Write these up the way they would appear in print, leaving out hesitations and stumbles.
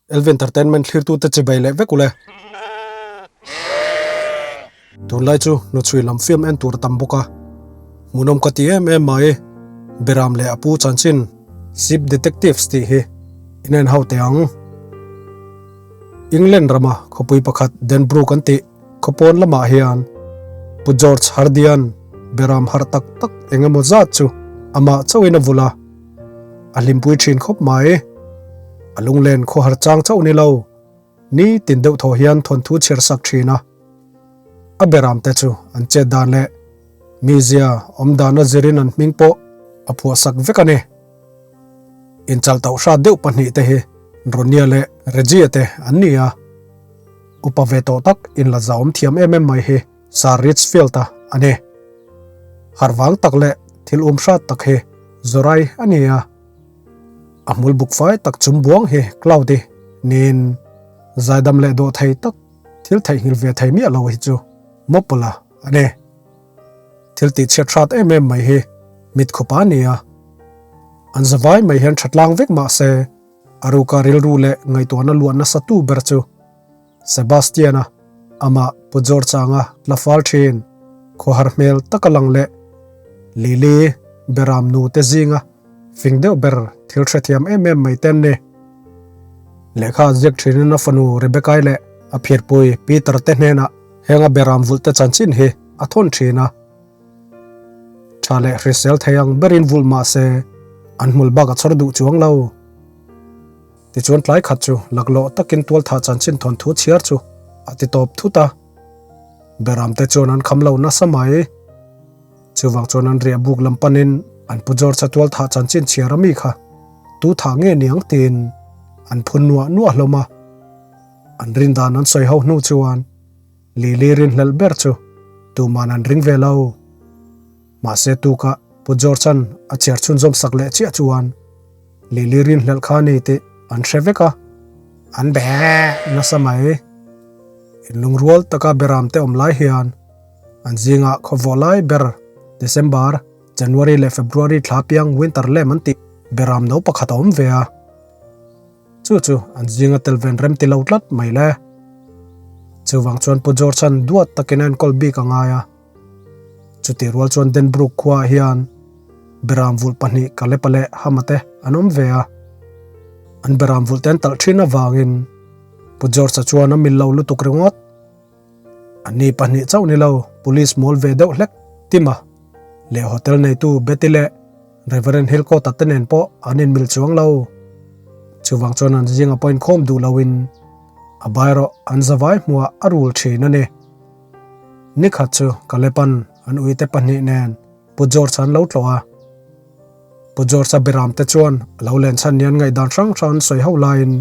LV Entertainment thlirtute chibai leh vek ule. Tunlai chu hnuchhui lam film en tur tam bawk a, hmuhnawm ka ti em em mai. Beram leh a pu chanchin Ship Detectives tih hi in en ho teh ang. England rama khawpui pakhat Denbrook an tih khawpawn lamah hian Pu George Hardian beram harh tak tak eng emaw zat chu amah chauhin a vulh a. A hlimpui thin khawp mai. A lunglen khawhar chang chauh ni lo, ni tin deuh thaw hian thawnthu chhiar sak thin a. A beram te chu an chet dan leh mizia awm dana zirin an hming pawh a phuah sak vek a ni. Inchal tauh hrat deuh pahnih te hi Ronia leh Regia te an ni a. Upa ve tawh tak inla zahawm thiam em em mai hi Sir Richfield-a a ni. Harhvang tak leh thil um hrat tak hi Zorai a ni a. A hmul buk fai tak chum buang hi Cloudy niin zaidam leh dawh thei tak thil theihnghilh ve thei miah lo hi chu Mopula a ni. Thil tihchhiat hrat em em mai hi mit khupa a ni a. An zavai mai hian thatlang vek mah se a ruka rilru leh ngaihtuahna luah nasa tu ber chu Sebastian-a amah Pu George anga tla fal thin, khawhar hmel taka lang leh Lily Beram nu te zinga fing deuh ber thil hrethiam em em mai ten ni. Lehkha an ziak thinin a fanu Rebecca-i leh a phirpui Peter te hnenah henga Beram vulh te chanchin hi a thawn thin a. Tha leh hrisel thei ang berin vulh mah se an hmul bak a chhawr duh chuang lo. Tichuan tlai khat chu laklawh takin tualthah chanchin thawnthu chhiar chu a ti tawp thut a. Beramte chuan an kham lo nasa mai. Chuvang chuan an riah buk lam panin an pu George-a tualthah chanchin chhiar a mi kha tu thah nge niang tiin an phun nuah nuah hlawm a. An rin dan an sawi ho hnu chuan Lily rinhlelh ber chu tuman an ring ve lo. Mahse tukah Pu George-a'n a chhiar chhunzawm sak leh chiah chuan Lily rinhlelh kha a ni tih an hre vek a, an be nasa mai. Inlungrual taka beram te awm lai hian an zingah khawvawh lai ber December, January leh February thla piang winter lem an tih beram no pakhat a awm ve a. Chu chu an zinga tel ven rem ti lo tlat mai le. Chuvang chuan Pu George-a'n duat takin a enkawl bik a ngai a. Chutih rual chuan Denbrook khuaah hian beram vulh pahnih Kalepa leh Hama te an awm ve a. An beram vulh te an talh thin avangin Pu George-a chuan a mil lo lutuk ringawt. Anni pahnih chauh ni lo Police mawl ve deuh hlek Tima leh hotel neitu Betty leh Reverend Hillcoat-a te nen pawh an inmil chuang lo. Chuvang chuan an zinga pawh inkhawm duh loin a bairawh an zavai hmuah a rul thin a ni. Nikhat chu Kalepan an uite pahnih nen Pu George an lo tlawh a. Pu George-a Biramte chuan a lo len chhan ni an ngaihdan hrang hrang an sawi ho laiin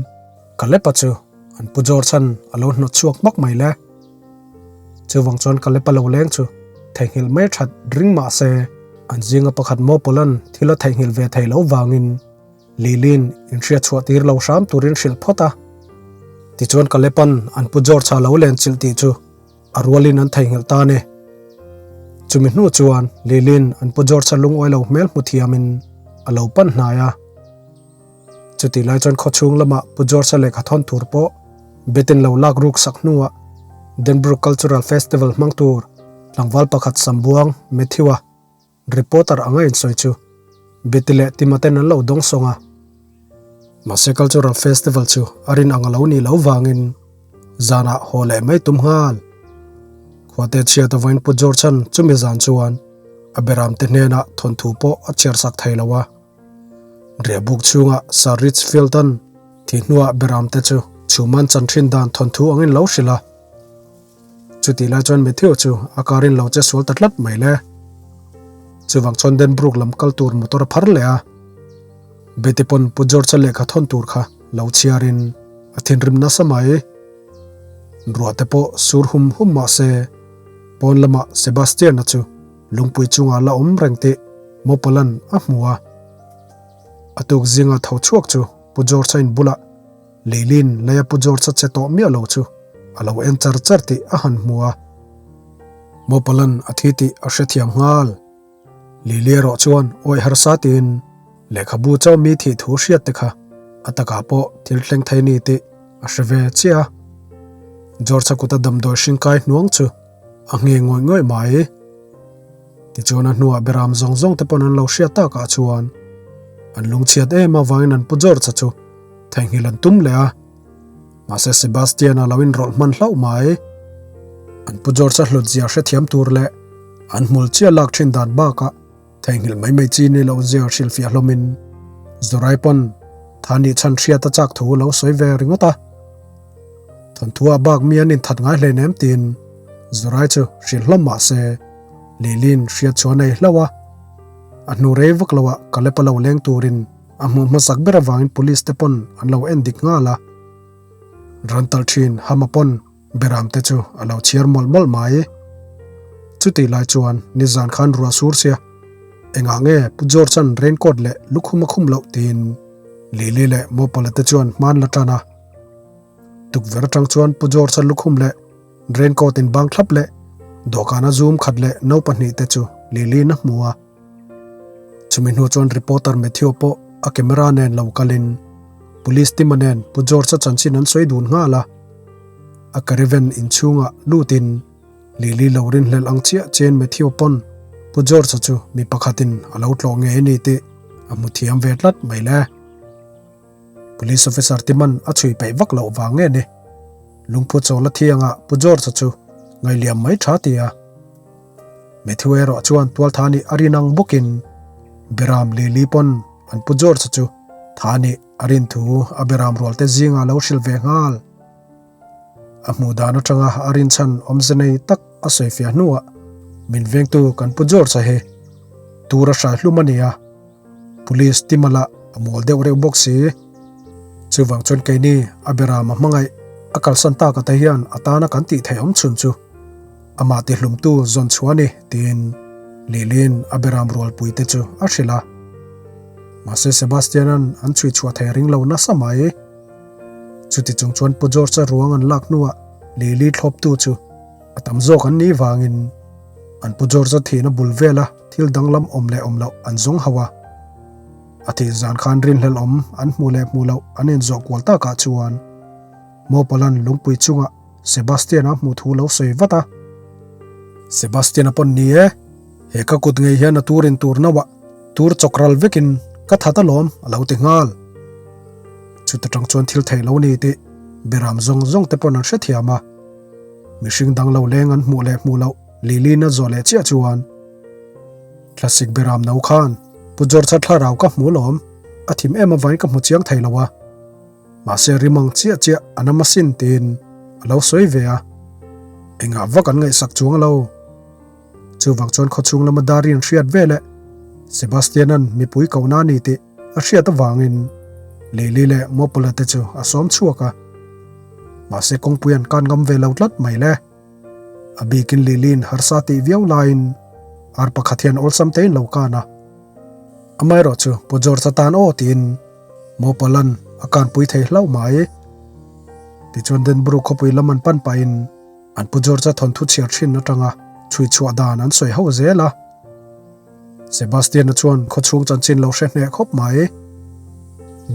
Kalepa chu an Pu George-an a lo hnawt chhuak hmak mai le. Chuvang chuan Kalepa lo leng chu theihnghilh mai that ring mah se an zinga pakhat Mawpawlan thil a theihnghilh ve thei lo vangin Lilin inhriat chhuah tir lo hram turin hrilh phawt a. Tichuan Kalepan an Pu George-a lo len chilh tih chu a rualin an theihnghilh ta a ni. Chumi hnu chuan Lilin an Pu George-a lungawi lo hmel hmu thiamin a lo pan hnai a. Chutih lai chuan khawchhung lamah Pu George-a lehkha thawn tur pawh betin lo lak ruk sak hnuah Denbrook Cultural Festival hmang tur tlangval pakhat Sambuang Matthew-a Reporter anga insawi chu Betty leh Tima ten an lo dawng sawng a. Mahse Cultural Festival chu a rin ang a lo nih loh vangin zanah haw leh mai tum nghal. Khuate chhiat avain Pu George-a'n chumi zan chuan a beramte hnenah thawnthu pawh a chhiar sak thei lo a. Riahbuk chhungah Sir Richfield-a'n thi hnuah beramte chu chhuman chan thin dan thawnthu angin lo hrilh a. Chutih lai chuan Matthew chu a car in lo che sual ta tlat mai le. Chuvang chuan Denbrook lam kal tur motor a phar leh a. Betty pawn Pu George-a lehkha thawn tur kha lo chhiar in a thinrim nasa mai. Ruah te pawh sur hum hum mah se pawn lamah Sebastian-a chu lungpui chungah la awm reng tih Mawpalan a hmu a. A tuk zinga tho chhuak chu Pu George-a in bulah Leilin leia Pu George-a che tawh miah lo chu a lo en char char tih a han hmu a. Mopalan a thi tih a hrethiam nghal. Lily erawh chuan awih harsa tiin lehkhabu chau mi thih thu hriat te kha a takah pawh thil thleng thei ni tih a hre ve chiah a. George-a kuta damdawi hring kai hnuang chu a nge ngawih ngawih mai. Tichuan a hnuah beram zawng zawng te pawn an lo hriat takah chuan an lungchhiat em avangin an pu George-a chu theihnghilh an tum leh a. Mahse Sebastian-a lo inrawlh hman hlauh mai. An pu George-a hlut zia hrethiam tur leh an hmul chiah lak thin dan bakah theihnghilh mai mai chi ni loh zia hrilhfiah hlawmin Zorai pawn Thani chhan hriat a chak thu lo sawi ve ringawt a. Thawnthuah bak mi an inthat ngai hlein em tiin Zorai chu hrilh hlawm mah se Lili'n hriat chu a nei hlauh a. A hnu rei vak loah Caleb-a lo leng turin A hmuh hmasak ber avangin police te pawn an lo en dik nghal a. Ran talh thin Hama pawn beram te chu a lo chhiar mawlh mawlh mai. Chutih lai chuan nizan khan ruah sur sia engah nge Pu George-a'n raincoat leh lukhum a khum loh tiin Lily leh Mopala te chuan hman la tan a. Tukverh atang chuan Pu George-a lukhum leh raincoat in bang thlap leh dawhkana zoom khat leh no pahnihte chu Lily-in a hmu a. Chumi hnu chuan reporter Matthew pawh a camera nen lo kalin Police Tima nen Pu George-a chanchin an sawi dun nghal a. A caravan inchhungah lutin Lily lo rinhlelh ang chiah chiahin Matthew pawn Pu George-a chu mi pakhatin a lo tlawh ngei a ni tih a hmu thiam ve tlat mai le. Police officer Timan a chhui peih vak loh vang nge ni? Lungphu chawl a thiangah Pu George-a chu ngaihliam mai tha ti a. Matthew erawh chuan tualtha nih a rin ang bawkin Beram Lily pawn an pu George chu tha nih a rin thu a Beram rualte zingah lo hrilh ve nghal. A hmuh dan atanga a rinchhan awmze nei tak a sawifiah hnuah min vengtu kan pu George-a hi tur a hrai hlum a ni a, Police tima lah a mawl deuh reuh bawk si. Chuvang chuan keini a Beram a hmangaih a kalsan tak ata hian a tana kan tih theih awm chhun chu Amah tihlumtu zawn chhuah a ni, tiin Lili'n a beram rualpuite chu a hrilh a. Mahse Sebastian-a'n an chhui chhuah thei ring lo nasa mai. Chuti chung chuan Pu George-a ruang an lak hnuah Lili thlawptu chu a tam zawk an nih vangin an Pu George-a thihna bul vela thil danglam awm leh awm loh an zawng hauh a. A thih zan khan rinhlelh awm an hmuh leh hmuh loh an inzawh kual takah chuan Mawpalan lungpui chungah Sebastian-a hmuh thu lo sawi vat a. Sebastian-a pawn ni e, he ka kut ngei hian a tur in tur nauah tur chawk ral vekin ka that alawm a lo ti nghal. Chuta tang chuan thil theih lo ni tih beram zawng zawng te pawn an hrethiam a. Mihring dang lo leng an hmuh leh hmuh loh Lily-in a zawh leh chiah chuan Thlasik beram no khan Pu George-a thlarau ka hmu alawm, a thim em avangin ka hmu chiang thei lo a. Mahse rimang chiah chiah a nam asin tiin a lo sawi ve a, engah vak an ngaihsak chuang lo. Chuvang chuan khawchhung lama Darian hriat ve leh Sebastian-a'n mipui kohna a ni tih a hriat avangin Lily leh Mopula te chu a sawm chhuak a. Mahse kawngpui an kan ngam ve lo tlat mai le. A bikin Lily-in harsa tih viau laiin ar pakhat hian awlsam tein lo kan a. Amaherawhchu Pu George-a tan aw tiin Mopalan a kanpui thei hlauh mai. Tichuan Denbrook khawpui lam an pan pahin an Pu George-a thawnthu chhiar thin atanga chhui chhuah dan an sawi ho zel a. Sebastian-a chuan khawchhung chanchin lo hre hneh khawp mai.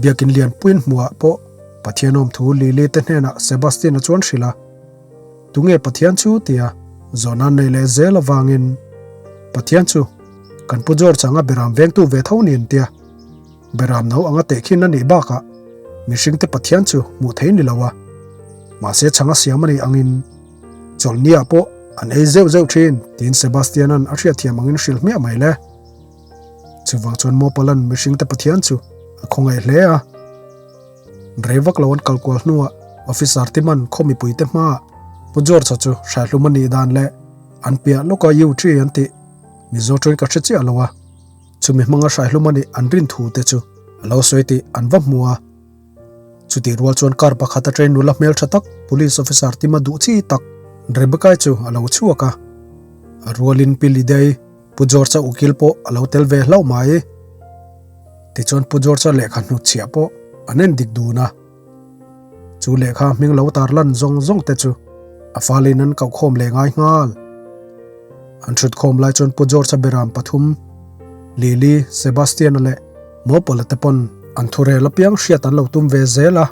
Biakin Lianpuiin hmuhah pawh Pathian awm thu Lily te hnenah Sebastian-a chuan hrilh a. Tunge Pathian chu tia zawhna an nei leh zel avangin Pathian chu kan Pu George anga beram vengtu ve tho niin tia Beram no anga tehkhin a nih bakah mihringte Pathian chu hmuh thei ni lo a, mahse chhang a siam a nih angin chawlhniah pawh an ei zeuh zeuh thin tiin Sebastian-a'n a hriatthiam angin hrilh hmiah mai le. Chuvang chuan Mopalan mihringte Pathian chu a khawngaih hle a. Rei vak lo an kal kual hnuah Officer Timan khaw mipuite hmaah Pu George-a chu hraihlum a nih dan leh an piah lawka U Tree an tih Mizo chuan ka hre chiah lo a. Chumi hmanga hraihlum a nih an rin thu te chu a lo sawi tih an va hmu a. Chutih rual chuan car pakhat a train nula hmeltha tak police officer tima duh chi tak Rebecca-i chu a lo chhuak a. A rualin Pi Lidei, Pu George-a ukil pawh a lo tel ve hlauh mai. Tichuan Pu George-a lehkha hnutchhiah pawh an en dik dun a. Chu lehkha hming lo tar lan zawng zawng te chu a falin an koh khawm leh ngai nghal. An thut khawm lai chuan Pu George-a beram pathum, Lily, Sebastian-a leh Mopawla te pawn an thurel apiang hriat an lo tum ve zel a.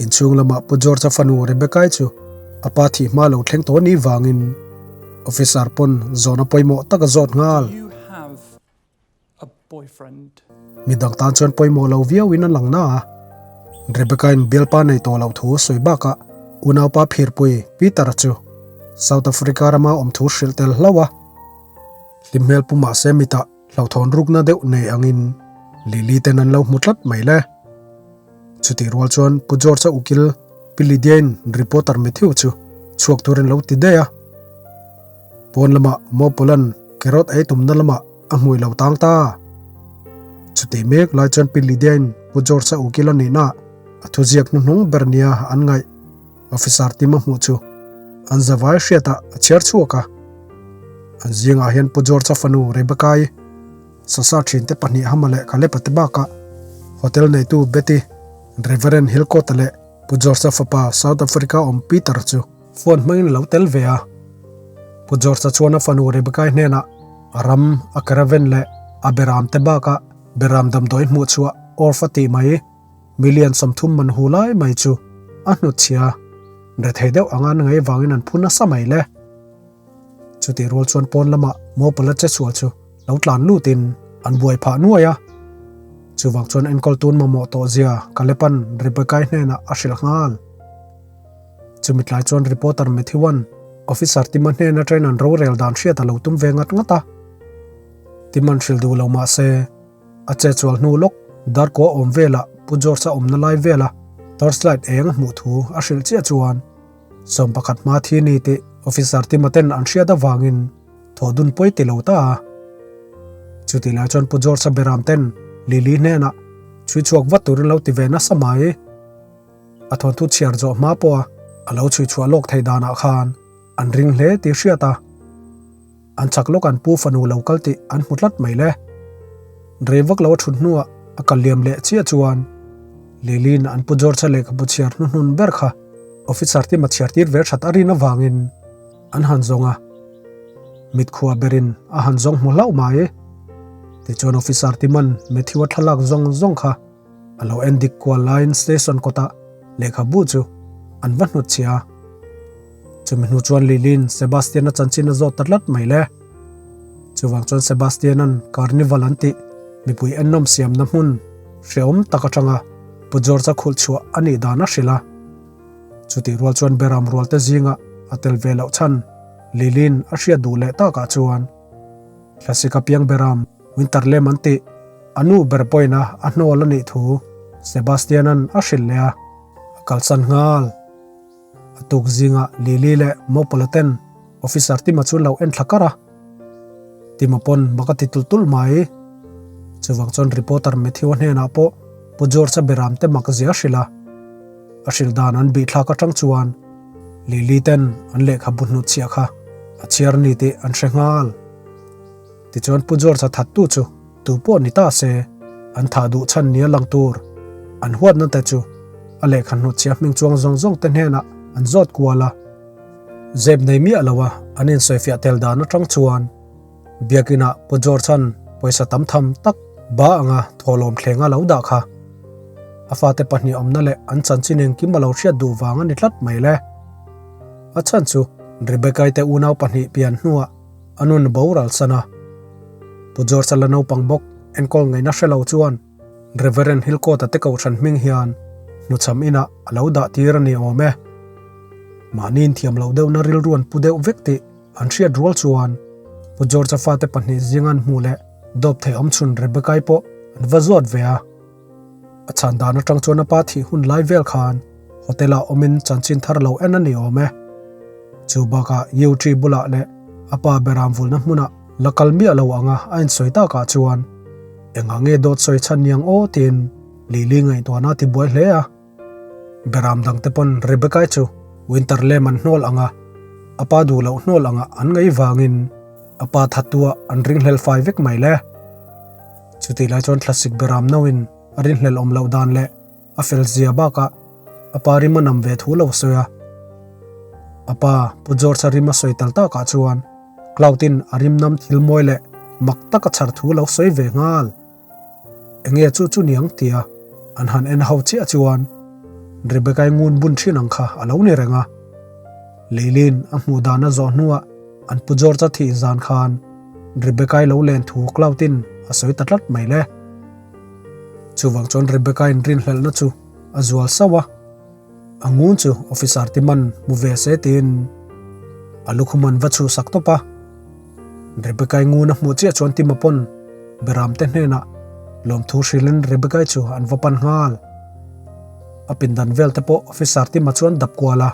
Inchhung lamah Pu George-a fanu Rebecca-i chu a pa thih hma lo thleng tawh ni vangin officer pawn zawhna pawimawh tak a zawt nghal. Midang tan chuan pawimawh lo viauin a lang na a, Rebecca-in bialpa nei tawh loh thu a sawi bakah unaupa phirpui Peter-a chu South Africa rama awm thu hrilh tel hlauh a. Hlim hmel pu mahse mitah hlauhthawn rukna deuh nei angin Lily ten an lo hmu tlat mai le. Chutih rual chuan Pu George-a ukil Pi Lydia-in reporter Matthew chu chhuak turin lo ti daih a. Pawn lamah Mawpawla'n carrot ei tumna lamah a hmui lo tang ta. Chutih mek lai chuan Pi Lydia-in Pu George-a ukil a nihna a thuziak hnuhnung ber nia an ngaih. Officer Tima hmuh chu an zavai hriatah a chhiar chhuak a. An zingah hian Pu George-a fanu Rebecca-i, Sasa thinte pahnih Hama leh Caleb-a te bakah hotel neitu Betty, Reverend Hillcoat-a leh Pu George-a fapa South Africa awm Peter chu phone hmangin a lo tel ve a. Pu George-a chuan a fanu Rebecca-i hnenah a ram, a caravan leh a beram te bakah beram damdawi hmuhchhuah orf a tih mai. Million 30 man hu lai mai chu a hnutchhia rethei deuh anga an ngaih vangin an phu nasa mai le. Chutih rual chuan pawn lamah Mawpala che chhual chu lo tlan lutin an buai phah nuai a. Chuvang chuan enkawl tun mamawh tawh zia Kalepan Rebecca-i hnenah a hrilh nghal. Chumi tlai chuan reporter Matthew-a'n officer Tima hnen atangin an rorel dan hriat a lo tum ve ngat ngat a. Tima'n hrilh duh lo mah se, A che chual hnu lawk Darkua awm velah Pu George-a awmna lai vela torchlight eng a hmuh thu a hrilh chiah chuan 11 hma thi ni tih officer Tima ten an hriat avangin thaw dun pawi ti lo ta a. Chutih lai chuan Pu George-a beram ten Lily hnenah chhui chhuak vat turin lo ti ve nasa mai. A thawnthu chhiar zawh hma pawha a lo chhui chhuah lawk thei danah khan an ring hle tih hriat a. An chak lawk an pu fanu lo kal tih an hmu tlat mai le. Rei vak lo a thut hnuah a kal liam leh chiah chuan Lili'n an pu George-a lehkhabu chhiar hnuhnun ber kha officer tima chhiar tir ve that a rin avangin an han zawng a. Mitkhua berin a han zawng hmu hlauh mai. Tichuan officer timan Matthew-a thlalak zawng zawng kha A lo en dik kual laiin station kawtah lehkhabu chu an va hnut chhia a. Chumi hnu chuan Lili'n Sebastian-a chanchin a zawt ta tlat mai le. Chuvang chuan Sebastian-a'n Carnival an tih mipui ennawm siamna hmun hrehawm tak atanga Pu George-a khulh chhuah a nih dan a hrilh a. Chutih rual chuan Beram rualte zingah a tel ve loh chhan Lili'n a hriat duh leh takah chuan Thlasik a piang Beram Winter lem an tih a nu ber pawhin a a hnawl a nih thu Sebastian-a'n a hrilh leh a, a kalsan nghal. A tuk zingah Lily leh Mopala ten officer Tima chu an lo en thla kar a. Tima pawn mak a ti tulh tulh mai. Chuvang chuan reporter Matthew-a hnenah pawh Pu George-a beram te mak zia a hrilh a. A hrilh dan an bih thlak atang chuan Lily ten an lehkhabu hnutchhiah kha a chhiar ni tih an hre nghal. Tichuan Pu George-a thattu chu tu pawh ni ta se, an thah duh chhan nia lang tur an huatna te chu a lehkha hnutchhiah hming chuang zawng zawng te hnenah an zawt kual a. Zep nei miah lo a an insawifiah tel dan atang chuan Biakinah Pu George-a'n pawisa tam tham tak ba anga thawhlawm thleng a lo dah kha. A fate pahnih awmna leh an chanchin engkim a lo hriat duh vang a ni tlat mai le. A chhan chu Rebecca-i te unau pahnih pian hnuah A nun boral san a. Pu George-a la naupang bawk enkawl ngaihna hre lo chuan Reverend Hillcoat-a te kohhran hming hian hnuchham inah a lo dah tir a ni awm e. Mahni inthiam loh deuhna rilru an pu deuh vek tih an hriat rual chuan Pu George-a fate pahnih zinga an hmuh leh dawp thei awmchhun Rebecca-i pawh an va zawt ve a. A chhan dan atang chuan a pa thih hun lai vel khan hotel ah awmin chanchin thar lo en a ni awm e. Chu bakah Yew Tree bulah leh a pa beram vulna hmunah la kal miah lo anga a insawi takah chuan engah nge dawt sawi chhan niang aw tiin Lily ngaihtuahna a tibuai hle a. Beram dangte pawn Rebecca-i chu winter lem an hnawl anga a pa duh loh hnawl anga an ngaih vangin a pa thattuah an ringhlel fai vek mai le. Chutih lai chuan thlasik beram nauin a rinhlel awm loh dan leh a fel zia bakah a pa rim a nam ve thu lo sawi a. A pa Pu George-a rim a sawi tal takah chuan Cloud-in a rim nam thil mawi leh mak tak a chhar thu lo sawi ve nghal. Enge chu chu niang tia an han en ho chiah chuan. Rebecca-i ngun bun thin ang kha a lo ni reng a. Leilin a hmuh dan a zawh hnuah an Pu George-a thih zan khan Rebecca-i lo len thu Cloud-in a sawi ta tlat mai le. Chuvang chuan Rebecca-in rinhlelhna chu a zual sauh a. A ngun chu officer ti man hmu ve se tiin a lukhum an va chhuhsak tawp a. Rebecca-i ngun a hmuh chiah chuan Tima pawn Beramte hnenah lawmthu hrilhin Rebecca-i chu an va pan nghal. A pindan vel te pawh officer Tima chuan dap kual a.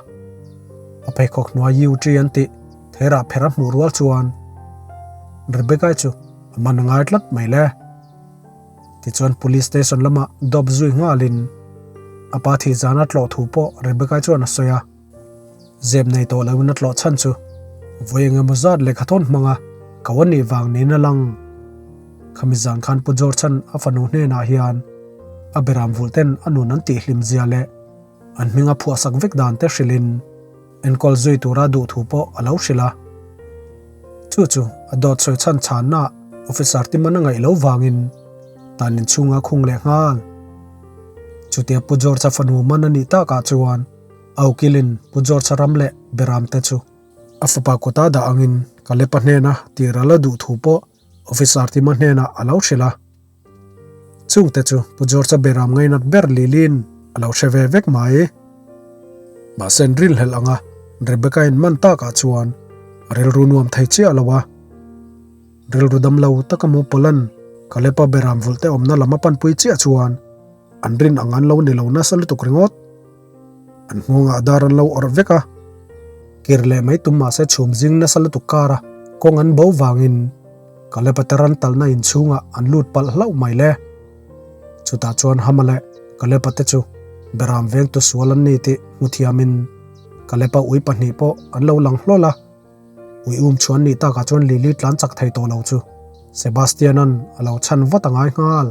A pheikhawk hnuai UT an tih theirah pher a hmuh rual chuan Rebecca-i chu a man a ngai tlat mai le. Tichuan Police Station lamah dawp zui nghalin a pa thih zana tlawh thu pawh Rebecca chuan a sawi a. Zep nei tawh loin a tlawh chhan chu vawi eng emaw zat lehkha thawn hmanga ko a nih vang niin a lang. Khami zan khan Pu George chan a fanu hnenah hian a beram vulh ten a nun an tihhlim zia leh an hminga phuahsak vek dan te hrilhin enkawl zui tura duh thu pawh a lo hrilh a. Chu chu a dawt sawi chhan chhanna officer te man a ngaih lo vangin tan inchhunga khung leh nghal. Chutia Pu George-a fanu man a nih takah chuan a ukilin Pu George-a ram leh beram te chu a fapa kuta dah angin Kalepa hnena tir a la duh thu pawh officer Tima hnenah a lo hrilh a. Chungte chu Pu George-a beram ngainat ber Lili'n a lo hre ve vek mai. Mahse an rilhlelh ang a, Rebecca-in man takah chuan a rilru nuam thei chiah lo a. Rilru dam lo taka mu Paul-a'n Caleb-a beram vulhte awmna lam a panpui chiah chuan an rin ang an lo ni lo nasa lutuk ringawt. An nghawngah dar an lo awrh vek a, kir leh mai tum mahse chhum zing nasa lutuk kar a kawng an bo vangin Kalep-a te ran talna inchhungah an lut palh hlauh mai le. Chutah chuan Hama leh Kalep-a te chu Beram vengtu sual an ni tih hmu thiamin Kalep-a ui pahnih pawh an lo lang hlawl a. Ui um chhuan nih takah chuan Lily tlan chak thei tawh lo chu Sebastian-a'n a lo chhan vat a ngai nghal.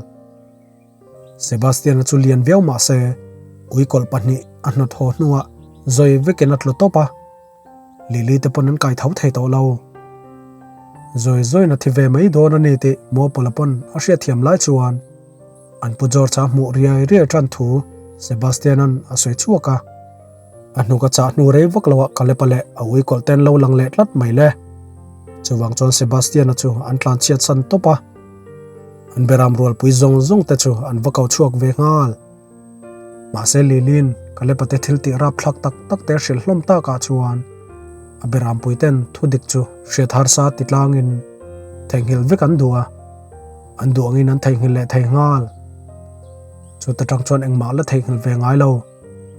Sebastian-a chu lian viau mah se ui kawlh pahnih a hnawt haw hnuah zawi vekin a tlu tawp a, Lily te pawn an kai tho thei tawh lo. Zawi zawiin a thi ve mai dawn a ni tih Mualpawla pawn a hriatthiam lai chuan an pu George-a hmuh riai riai tan thu Sebastian-a'n a sawi chhuak a. A hnuk a chah hnu rei vak loah Caleb-a leh a ui kawlh te an lo lang leh tlat mai le. Chuvang chuan Sebastian-a chu an tlan chhiat san tawp a. An beram rualpui zawng zawng te chu an va ko chhuak ve nghal. Mahse Lili'n Caleb-a te thil tih rapthlak tak tak te hrilh hlawm takah chuan a berampui ten thu dik chu hriat harsa ti tlangin theihnghilh vek an duh a, an duh angin an theihnghilh leh thei nghal. Chuta tang chuan engmah la theihnghilh ve ngai lo.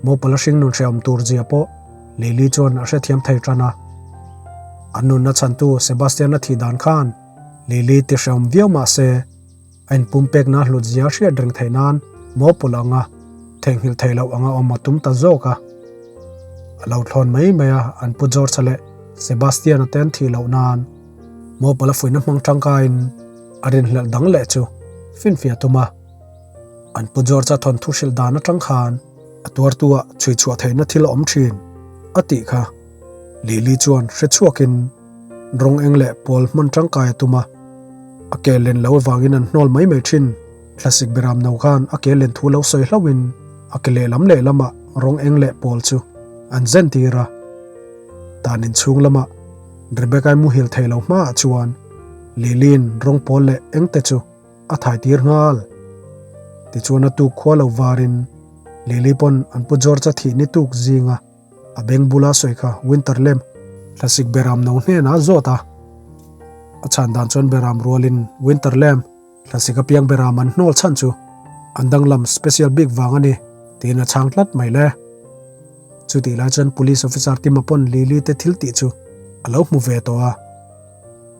Mopala hringnun hrehawm tur zia pawh Lily chuan a hrethiam thei tan a. An nunna chhantu Sebastian-a thih dan khan Lily ti hrehawm viau mah se a inpumpekna hlut zia hriat reng theih nan Mopala anga theihnghilh theih loh anga awm a tum ta zawk a. A lo thlawn mai mai a, an pu George-a leh Sebastian-a te an thih loh nan Mopala fuihna hmang tangkaiin a rinhlelh dang leh chu finfiah a tum a. An pu George-a thawnthu hrilh dan atang khan a tuartu-ah chhui chhuah theihna thil a awm thin, a tih kha. Lily chuan hre chhuakin rawng eng leh pawl hman tangkai a tum a, a ke len lo avangin an hnawl mai mai thin. Thlasik beram no khan a ke len thu lo sawi hlauhin a ke lehlam lehlamah rawng eng leh pawl chu an zen tir a. Tan inchhung lamah Rebecca-i muhil thei lo hmaah chuan Lily-in rawng pawl leh eng te chu A thai tir nghal. Tichuan a tuk khua lo varin Lily pawn an pu George-a thih ni tuk zinga a beng bula sawi kha Winter lem thlasik beram no hnenah a zawt a. A chhan dan chuan beram rualin Winter lem thlasik apiang beram an hnawl chhan chu an danglam special bik vang a ni tiin a chhang tlat mai le. Chutih lai chuan Police Officer Tima pawn Lily te thil tih chu a lo hmu ve tawh a.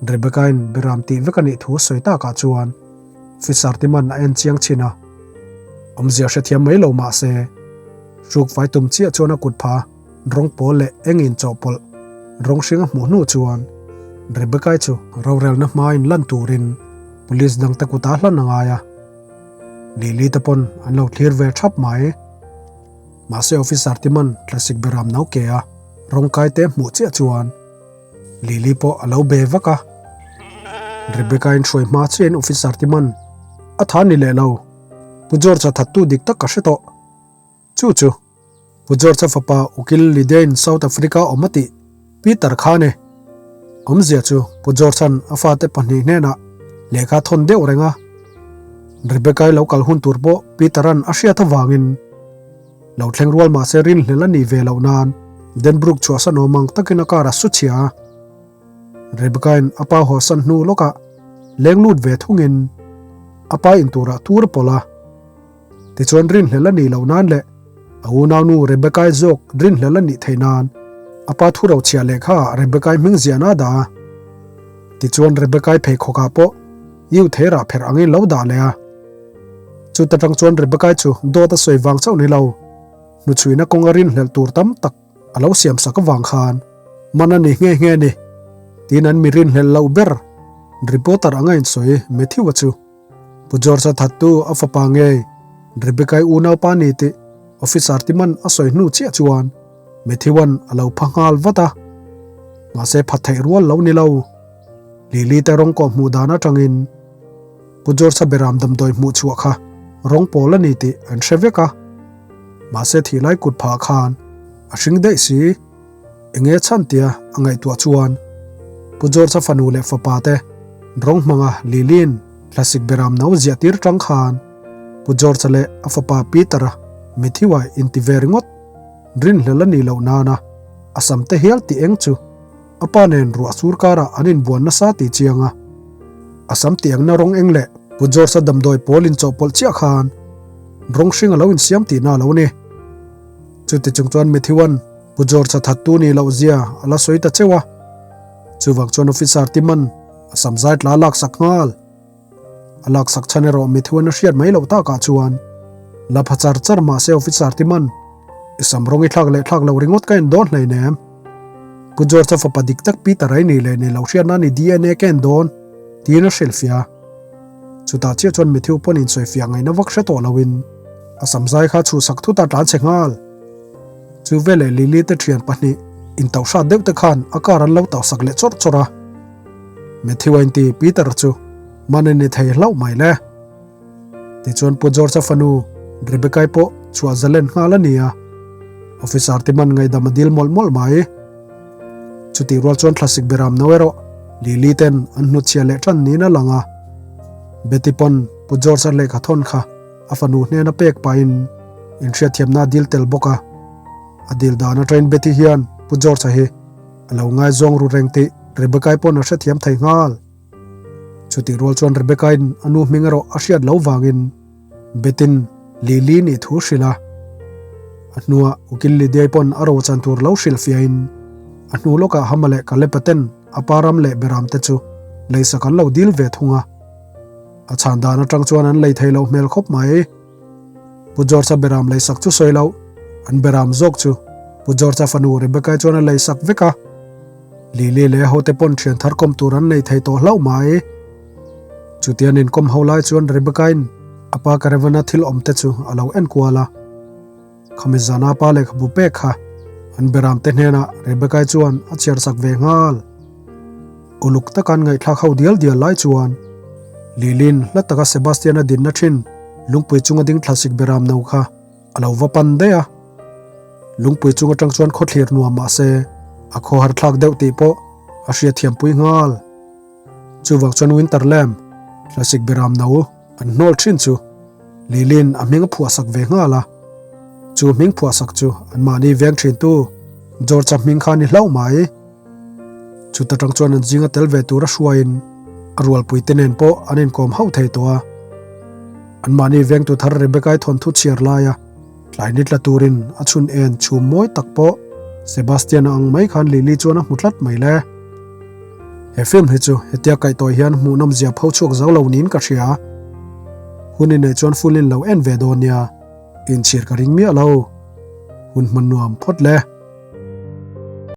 Rebecca-in Beram tih vek a nih thu a sawi takah chuan Officer Timan a en chiang chin a, awmzia hrethiam mai lo mah se, hruk vai tum chiah chuan a kut pha rawng pawl leh eng inchawhpawlh rawng hring a hmuh hnu chuan Rebecca-i chu rorelna hmain lan turin Police dangte kutah hlan a ngai a, Lily te pawn an lo thlir ve thap mai. Mahse Officer Timan thlasik Beram no ke a rawng kai te hmuh chiah chuan Lily pawh a lo be vak a. Rebecca in hruai hma chiahin officer ti man a tha ni leh lo. Pu George-a thattu dik tak ka hre tawh. Chu chu. Pu George-a fapa Ukil Lidein South Africa awm a tih Peter kha a ni. Awmzia chu Pu George-a'n a fate pahnih hnenah lehkha a thawn deuh reng a. Rebecca-i lo kal hun tur pawh Peter-a'n a hriat avangin lo thleng rual mahse rinhlelh a nih ve loh nan Denbrook chhuahsan awm ang takin a car a su chhia a. Rebecca-in a pa hawsan hnu lawkah leng lut ve thungin a pa in turah tur a pawlh a. Tichuan rinhlelh a nih loh nan leh a unaunu Rebecca-i zawk rinhlelh a nih theih nan a pa thu rochhiah lehkha ah Rebecca-i hming ziahna a dah a. Tichuan Rebecca-i pheikhawkah pawh Yu theirah pherh angin lo dah leh a. Chuta tang chuan Rebecca-i chu dawt a sawi vang chauh ni lo, hnuchhuina kawnga rinhlelh tur tam tak a lo siam sak avang khan man a ni nghe nghe ni tiin an mi rinhlelh loh ber reporter anga insawi Matthew-a chu Pu George-a thattu a fapa ngei Rebecca-i unaupa ni tih officer ti man a sawi hnu chiah chuan Matthew-a'n a lo pha nghal vat a. Mahse phat theih rual lo ni lo. Lily te rawng kawh hmuh dan atangin Pu George-a beram damdawi hmuh chhuah kha rawng pawl a ni tih an hre vek a. Mahse thih lai kut phah khan a hring daih si. Enge chhan tia a ngaihtuah chuan Pu George-a fanu leh fapa te rawng hmanga Lily-in thlasik beram no ziah tir tang khan Pu George-a leh a fapa Peter-a Matthew-a inti ve ringawt rinhlel a nih loh nana a sam te hial tih eng chu a pa nen ruah sur karah an inbuan nasa tih chiang a. A sam tih engna rawng eng leh Pu George-a damdawi pawl inchawhpawlh chiah khan rawng hring a lo insiam tihna a lo ni. Chuti chung chuan Matthew-a'n Pu George-a thattu nih loh zia a la sawi ta cheuh a. Chuvang chuan Officer Timan a sam zai tla a laksak nghal. A laksak chhan erawh Matthew-a'n a hriat mai loh takah chuan la pha char char mah se Officer Timan i sam rawng i thlak leh thlak loh ringawt ka en dawn hleinem. Pu George-a fapa dik tak Peter-a i nih leh nih loh hriatna ni DNA ka en dawn tiin a hrilhfiah a. Chutah chiah chuan Matthew pawn insawifiah ngaihna vak hre tawh loin a samzai kha chhuhsak thut a tlan chhe nghal. Chu veleh Lily te thian pahnih intauhhrat deuh te khan a car an lo tauhsak leh chawrh chawrh a. Matthew a inti Peter chu man a ni thei hlauh mai le. Tichuan Pu George-a fanu Rebecca-i pawh chhuah zalen nghal a ni a, officer te man ngaihdam a dil mawlh mawlh mai. Chutih rual chuan thlasik beram no erawh Lily ten an hnutchhiah leh tan niin a lang a. Betty pawn Pu George-a lehkha thawn kha a fanu hnena pek pahin inhriatthiamna a dil tel bawk a. A dil dan atangin Betty hian Pu George-a hi a lo ngaizawng ru reng tih Rebecca-i pawn a hrethiam thei nghal. Chutih rual chuan Rebecca-in a nu hming erawh a hriat lo vangin Betin Lily nih thu hrilh a. A hnuah Ukil Lydia-i pawn a ro chan tur lo hrilh fiahin a hnu lawkah Hama leh Kalep-a ten a pa ram leh beram te chu leisak an lo dil ve thung a. A chhan dan atang chuan an lei thei loh hmel khawp mai. Pu George-a beram leisak chu sawi loh, an beram zawk chu Pu George-a fanu Rebecca-i chuan a leisak vek a. Lily leh a hote pawn thian thar kawm tur an nei thei tawh hlauh mai. Chutian inkawm ho lai chuan Rebecca-in a pa caravan-a thil awm te chu a lo en kual a. Khami zana pa lehkhabu pek kha an beram te hnenah Rebecca-i chuan a chhiar sak ve nghal. Uluk taka an ngaihthlak ho dial dial lai chuan Lily-in hla taka Sebastian-a dinna thin lungpui chunga ding thlasik beram no kha a lo va pan daih a. Lungpui chung atang chuan khawthlir nuam mah se a khawhar thlak deuh tih pawh a hriatthiampui nghal. Chuvang chuan Winter Lamb, thlasik beram no an hnawl thin chu Lilin a hming a phuahsak ve nghal a. Chu hming phuahsak chu anmahni veng thintu George-a hming kha a ni hlauh mai. Chuta tang chuan an zinga tel ve tura hruaiin a rualpuite nen pawh an inkawm hauh thei tawh a. Anmahni vengtu thar Rebecca-i thawnthu chhiar laia tlai ni tla turin a chhun en chhum mawi tak pawh Sebastian-a ang mai khan Lily chuan a hmu tlat mai le. He film hi chu hetia kaihtawi hian hmuhnawm zia pho chhuak zo lo niin ka hria. Hun inneih chuan full in lo en ve dawn nia, inchhir ka ring miah lo. Hun hman nuam phawt le.